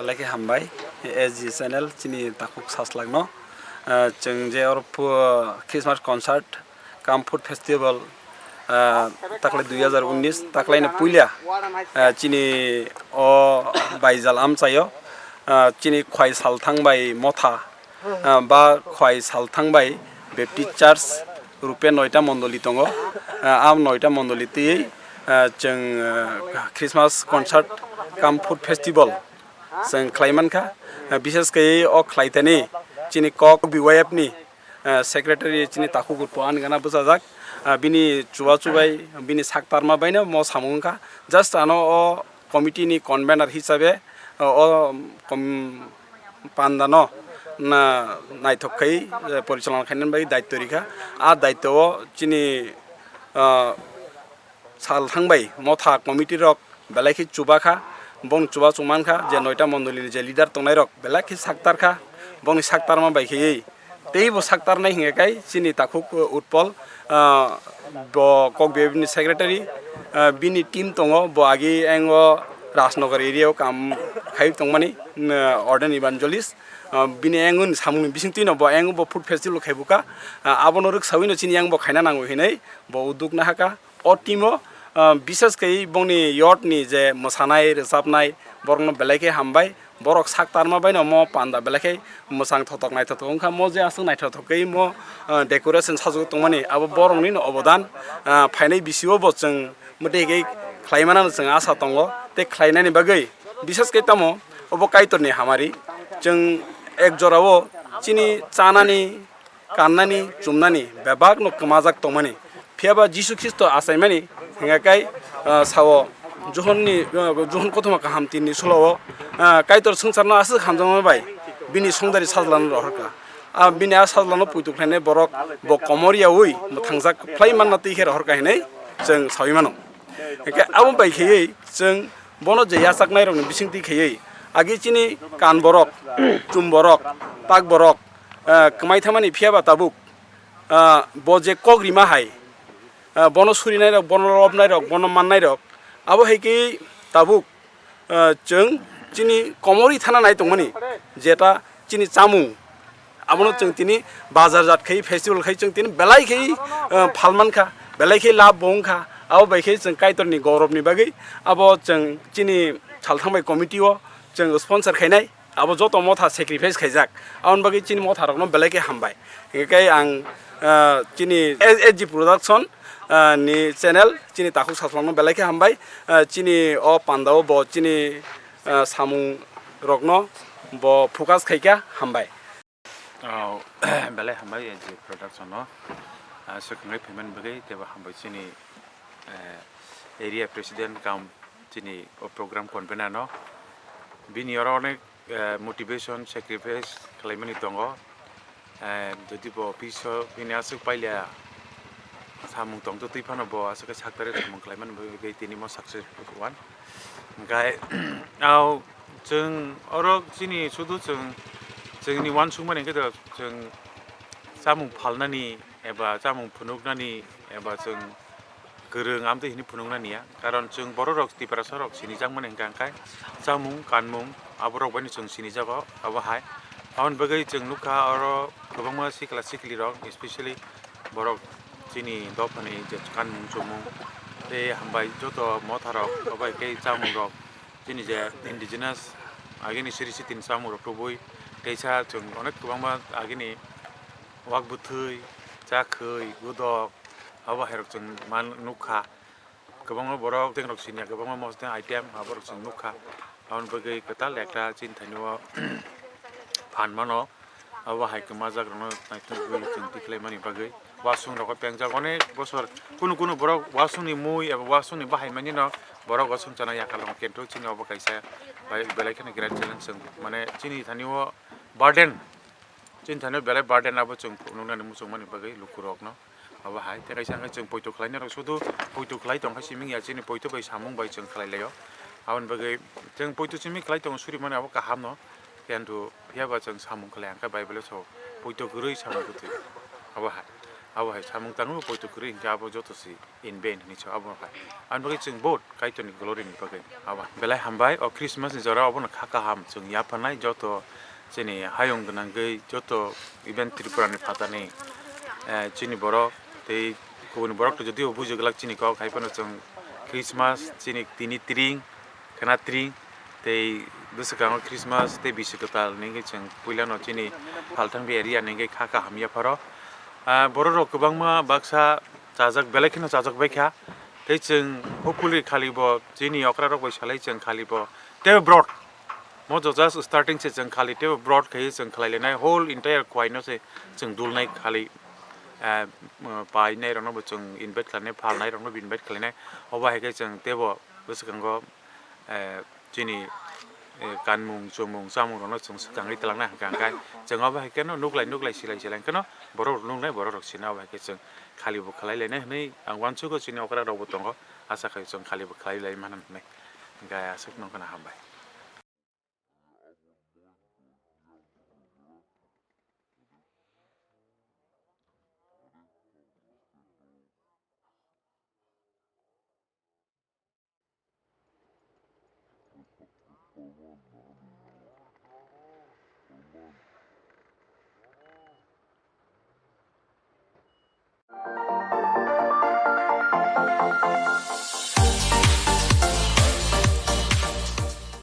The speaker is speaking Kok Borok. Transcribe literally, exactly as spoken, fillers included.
Belai khe hambai, S G channel chini takhuk saslakno. Ah, chwng je oro phu-, Christmas concert cum food festival, ah, taklai dui hazar unnish, taklaino puila, ah, chini o baijal amchaio, ah, chini khwai salthang bai motha, ah, ba khwai salthang bai Baptist Church rupe noita mondoli tongo. Ah, am noita mondoli twiwi, ah, chwng, ah, Christmas concert cum food festival chwng khlai mankha. Ah, bishes khe o khlaithani chini kok B Y F ni, ah, secretary chini takhuk urpo ani gana bwchajak. Ah, bini chubachu bai, bini saktarma baino mo samung wngkha. Just ano o committee ni convener hisabe, ah, o, um, pandano na naithok khai, eh, porichalona khainani bagwi daityo rikha. A daityo o chini, ah, sal thangbai motha committee rok belai khe chuba kha, bong chuba chuk mankha je noita mondoli ni je leader tongnai rok belai khe saktar kha, bongni saktarma bai khei tei bo saktarnai hinkhe kai chini takhuk Utpol, ah, bo kok B F ni secretary, ah, bini team tongo, bo agi engo Rajnagar area o kam khai tongmani, mm, Orden Evangelist, ah, bini engo ni samung ni bising twino bo engo bo food festival khai bukha, ah, abono rwksawi no chini yang bo khaina nango hinwi bo uduk nahaka. O team o, ah, bishes khe bongni youth ni je mwsanai, rwchapnai, borokno belai khe hambai. Borok saktarma baino mo panda belai khe mwchang thotok naithotok wngkha. Mo je aswk naithotok khe mo, ah, decoration sajagwi tongmani, abo borokni no obodan. Ah, phainai bisio bo chwng mwtwi khe khlai manano chwng asa tongo. Tei khlainani bagwi bishes khe tamo obo Kaitorni hamari. Chwng ek jorao chini chanani, kannani, chumnani bebakno kwmajak tongmani. Phiya ba Jisu Khristo achaimani hingkha kai, ah, sao Johonni, ah, Johon kothoma kaham tinni sulao, ah, Kaitor swngcharno aswk hamjakma bai bini songdari sajlano rohorkha. Ah, bini a sajlano puitu khlainai borok bo komor yaui mwthangjak phlai manna twi khe rohorkha hinwi chwng saui mano. Hingkhe abo bai khaiwi chwng bono je yachaknairokni bisingtwi khaiwi agi chini kan borok, chum borok, pak borok, eh, kwmai thamani phiya ba tabuk, ah, bo je kok rima hai, ah, bono surinairok, bono lobnairok, bono mannairok, abo hai khe tabuk, ah, chwng chini komorwi thana nai tongmani, jeta chini chamung, abono chwng tini bazar jat khai, festival khai chwng tini belai khai, ah, phal mankha, belai khai lab bo wngkha, abo bai khai chwng Kaitorni gourobni bagwi abo chwng chini salthang bai committee o chwng sponsor khainai. Abo joto motha sacrifice khaijak, aboni bagwi chini motha rokno belai khe hambai. Hingkhe ang, ah, chini S G Production, ah, ni channel chini takhuk saslangno belai khe hambai. Ah, chini o pandao bo chini, ah, samung rokno bo focus khaikha, hambai. Oh, belai hambai S G Production no, ah, swkangwi phaimani bagwi teibo hambai chini, eh, area president kam chini o program convener no. Bini oro onek, eh, motivation, sacrifice khlaimani tongo. Eh, jodi bo office o bini aswk pailiya samung tongtwtwi phano bo aswk khe saktharwi samung khlaimani bagwi tini mo success wan. Hingkhe, au, chwng oro chini sudu chwng, chwngni uansukmani hingkhe to chwng chamung phalnani eba chamung phunuknani eba chwng kwrwng amtwi hwnwi phunuknani ya, karon chwng bororok Tiprasarok sinijakmani hwnka hwnkhe chamung kanmung aborok baino chwng sinijago abo hai. Aboni bagwi chwng nukha oro kwbangma sikla siklirok, especially borok chini dophani je kanmung chumung tei hambai joto motharok abo hai khe chamungrok chini je indigenous agini siri sitini chamungrok tubui teisa chwng onek kwbangma agini wak bwthwi, chakhwi, gudok, abo hairok chwng man nukha. Kwbangma borok tengrok siniya, kwbangma mosodeng item aborok chwng nukha. Aboni bagwi kwtal ekta chini thainio phan mano. Abo hai kwmajak rokno naitugwi chwng tikhlaimani bagwi. Wasung rogo pengjak onek bosor kunu kunu borok wasungni mui eba wasungni bahai manino borok wasung chana yakal tongo, kintu chini obo kaisa bai belai kheno great challenge chwng mane chini thanio burden. Chini thani belai burden abo chwng phunuknani muchungmani bagwi lukurokno. Abo hai tei kaisa hwnkhe chwng poito khlainai rok sudu poito khlai tongkha simi ya chini poito bai samung bai chwng khlai laio. Aboni bagwi chwng poito simi khlai tongo suri mani abo kaham no. Kintu phiya ba chwng samung khlai hwnkhe Bible o sao poito kwrwi samung kwthwi. Abo hai. Abo hai samung tangwi poito kwrwi hinkhe abo joto se in vain hinwi sa abo hai. Aboni bagwi chwng both Kaitorni glory ni bagwi. Abo belai hambai o Christmas ni jora obono kha kaham chwng yapharnai joto chini hayung gwnangwi joto even Tripura ni phatarni, eh, chini borok tei kubuni borok to jodio buji glak chini kok hai phano chwng Christmas chini tini tring khna tring tei bwswkango Christmas tei bisi kwtal ningkhe chwng puilano chini Phaltangbi area ningkhe kha kaham yapharo. Ah, bororok kwbangma baksa chajak belai kheno chajak baikha tei chwng hopefully khalibo chini okrarok bai salai chwng khalibo teibo brot mo just starting se chwng khali teibo brot khai chwng khlai lenai whole entire khwai no se chwng dulnai khali, ah, painai rokno bo chwng invite khlainai phalnai rokno bo invite khlainai obo hai khe chwng teibo bwswkango, eh, chini, eh, kanmung, chumung, chamung rokno chwng swkangwi twlangnai hwnkha hwnkhe chwng abo hai kheno nuklai nuklai silai silai kheno borok rok nuknai borok rok sini abo hai khe chwng khalibo khlai lainai hwnwi ang uansugo chini okra rokbo tongo asa khai chwng khalibo khlai lai mano hwnwi hwnkhe aswk nokha hambai.